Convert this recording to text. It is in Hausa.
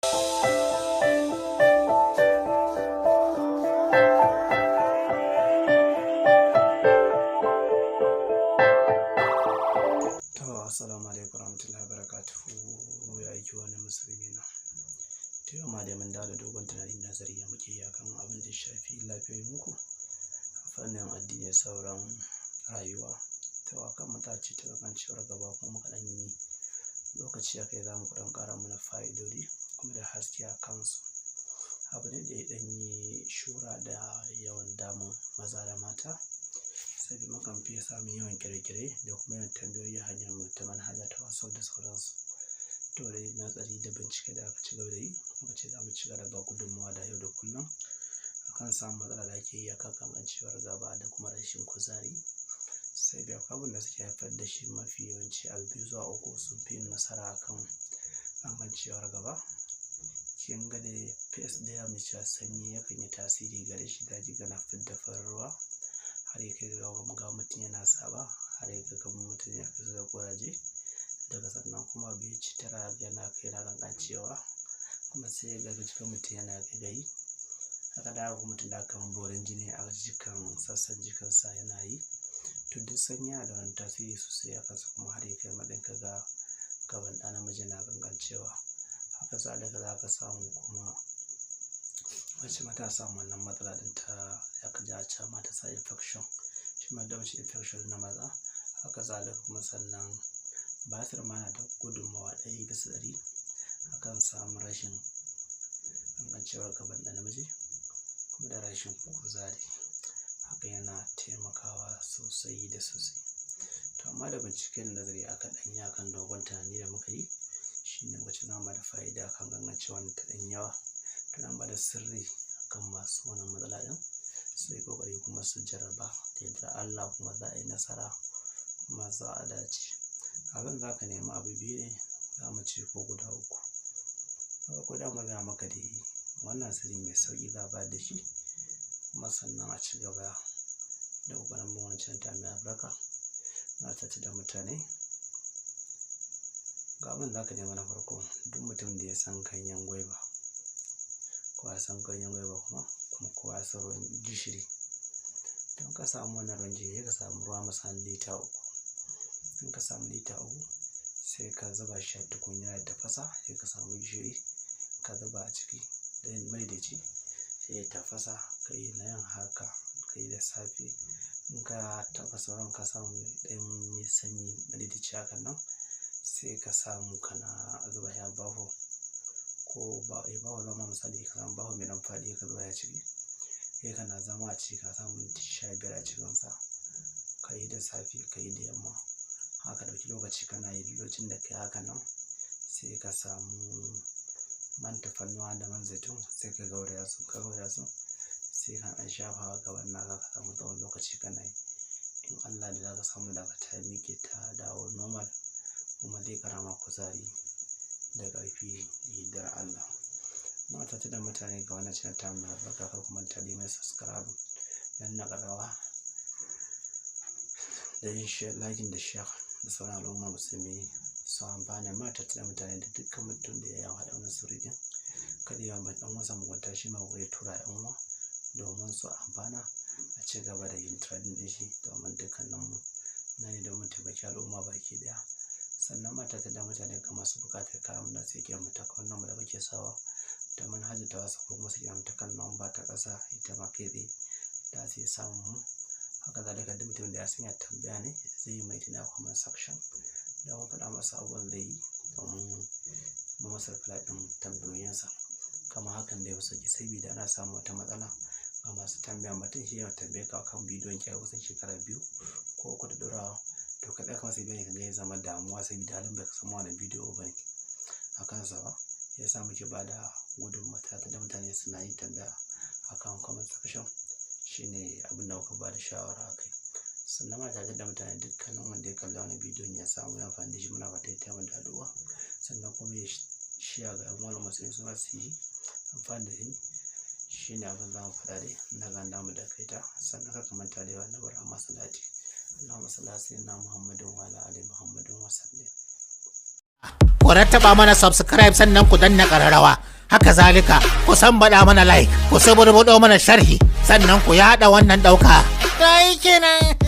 To, assalamu alaikum warahmatullahi wabarakatuhu, ya aiki wani musulmi na. To, yau ma dai mun dawo da dogon tunani, nazari da muke yi akan abin da ya shafi lafiyoyinku a fannin addini da sauran rayuwa. To, akan matace ta kankancewar gaba kuma muka ɗan yi lokaci a kai, za mu ɗan ƙara mana fa'idodi kuma da haske a kansu. Abu ne da ya ɗan yi shura da yawan damun maza da mata. Saboda mukan fiye samun yawan kire-kire da kuma yawan tambayoyi a hanyar mu ta manhaja ta WhatsApp da sauransu. To, dai nazari da bincike da aka ci gaba da yi, muka ce za mu ci gaba da ba gudunmawa da yau da kullum akan samun matsala da ake yi akan kankancewar gaba da kuma rashin kuzari. Sai biya abin da suke haifar da shi, mafi yawanci abu biyu zuwa uku sun fi yin nasara akan kankancewar gaba. Kin ga dai first ɗaya, mu cewa sanyi yakan yi tasiri gare shi, da ji gana fidda farin ruwa har ya kai ga ga mutum yana saba, har ya kai ga mutum ya fito da ƙuraje. Daga sannan kuma abu ya ci tara, yana kai na kankancewa, kuma sai ya ga jikin mutum yana ƙaiƙayi. Haka da haka mutum da kamar borin jini a jikin sassan jikinsa yana yi. To, duk sanyi yana da wani tasiri sosai a kansa, kuma har ya kai matsayin ka ga gaban ɗa namiji na kankancewa. Haka zalika za ka samu kuma mace ma ta samu wannan matsala ɗin ta aka ji a can ma ta sa infection. Shi ma da infection na maza. Haka zalika kuma sannan basir ma na da gudunmawa 100% akan samun rashin kankancewar gaban ɗa namiji kuma da rashin kuzari. Haka yana taimakawa sosai da sosai. To, amma da binciken nazari aka ɗan yi akan dogon tunani da muka yi, shine muka ce za mu bada fa'ida akan kankancewar ta ɗan yawa. To, nan ba da sirri akan masu wannan matsala ɗin, su yi ƙoƙari kuma su jarraba da yardar Allah, kuma za a yi nasara kuma za a dace. Abin za ka nemi abu biyu ne, za mu ce, ko guda uku. Na farko, da mu gaya maka dai wannan sirri mai sauƙi za a bayar da shi, kuma sannan a ci gaba da ƙoƙarin bin wancan ta mai albarka. Na tace da mutane. Ga abin za ka nema na farko, duk mutumin da ya san ganyen gwaiba, kowa ya san ganyen gwaiba, kuma kowa ya san ruwan gishiri. Don ka samu wannan ruwan gishiri, sai ka samu ruwa misalin lita 3. In ka samu lita 3, sai ka zuba shi a tukunya ya tafasa, sai ka samu gishiri ka zuba a ciki da madaidaici, sai ya tafasa. Ka yi na yin haka, ka yi da safe. In ka tafasa ruwan, ka samu ɗan yi sanyi madaidaici hakan nan, sai ka samu kana zuba shi a baho ko ba baho zama, misali ka samu baho mai ɗan faɗi, ka zuba shi a ciki. Sai kana zama a ciki, ka samu minti 15 a cikinsa. Ka yi da safe, ka yi da yamma. Haka ɗauki lokaci kana yi. Lokacin da ka yi haka nan, sai ka samu man tafarnuwa da man zaitun, sai ka gauraya su. Ka gauraya su, sai ka ɗan shafa gaban naka, ka samu tsawon lokaci kana yi. In Allah da za ka samu daga ta miƙe, ta dawo normal, kuma zai ƙara ma kuzari da ƙarfi da yardar Allah. Muna tare da mutane ga wannan channel ta mu mai albarka, kar ku manta da mai subscribe, danna ƙararrawa da yin share, liking da share da sauran al'umma musulmi su amfana. Muna tare da mutane da dukkan mutum da ya haɗa wannan sirri ɗin. Kada ya ɗan uwansa mugunta, shi ma ya tura 'yan uwa domin su amfana, a ci gaba da yin trading ɗin shi, domin dukkaninmu na ne domin taimaki al'umma baki ɗaya. Sannan muna tare da mutane ga masu buƙatar kayan da su ke mu ta kan number da muke sawa da manhajar ta WhatsApp, ko kuma su kira mu ta kan number ta ƙasa, ita ma kai tsaye da su iya samun mu. Haka zalika duk mutumin da ya san ya tambaya ne, zai yi mai tuna comment section domin faɗa masa abubuwan zai yi domin mu masa reply ɗin tambayoyinsa. Kama hakan da ya fi sauƙi, sabida ana samun wata matsala ga masu tambaya. Mutum shi ya tambaye ka akan bidiyon ki a kusan shekara 2 ko 3 da ɗorawa. To, ka tsaya ka masa bayani, ka ga ya zama damuwa, sabida halin bai san wane bidiyo bane a kansa ba. Ya sa muke ba da gudunmawa tare da mutane suna yin tambaya akan comment section, shine abin da muka ba da shawara a kai. Sannan muna tare da mutane, dukkanin wanda ya kalli wannan bidiyon ya samu ya amfani da shi, muna fata ya taya da addu'a. Sannan kuma ya share ga 'yan uwan musulmi su ma su yi amfani da shi. Shine abin da zamu faɗa dai. Ina ganin zamu dakaita. Sannan kar ka manta da yawa na Rahama salati. Allahumma salli ala sayyidina Muhammadin wa ala ali Muhammadin wa sallim. Ku rattaba mana subscribe, sannan ku danna ƙararrawa. Haka zalika, ku sambaɗa mana like, ku suburbuɗo mana sharhi, sannan ku yaɗa wannan ɗauka. Ta yi kenan.